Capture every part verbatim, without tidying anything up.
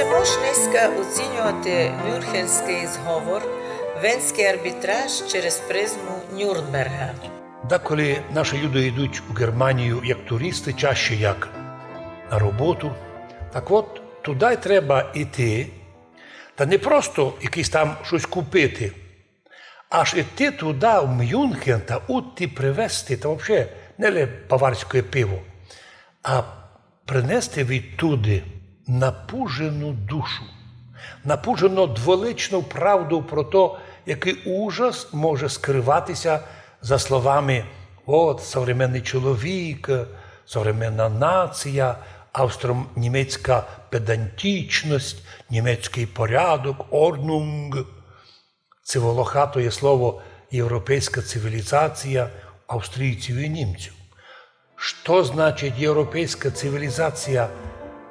Мож нынька оцінювати Мюнхенськый зговор, Венськый арбітраж через призму Нюрнберґа. Деколи наші люди йдуть у Германію як туристы, чаще як на роботу. Так от, туды й треба йти, та не просто якесь там штось купити, аж йти туды, в Мюнхен, та удти привезти, та вообще не ле баварське пиво, а принести відтуды напужену душу, напужену дволичну правду про то, якый ужас може скрывати ся за словами: «От современный чоловік, современна нація, австро-німецька педантичность, німецькый порядок, Ordnung». Ци волохатоє слово європейська цивілізація австрійців і німців. Што значить європейська цивілізація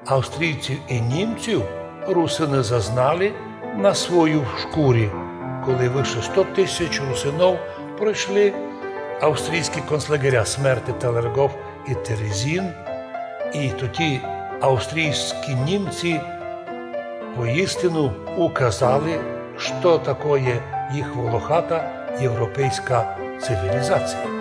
австрійців і німців, русины зазнали на своїй шкурі, коли выше сто тисяч русинов пройшли австрійські концлагеря смерти Талергов і Терезін, і тоді австрійські німці воістину указали, што такоє їх волохата європейська цивілізація.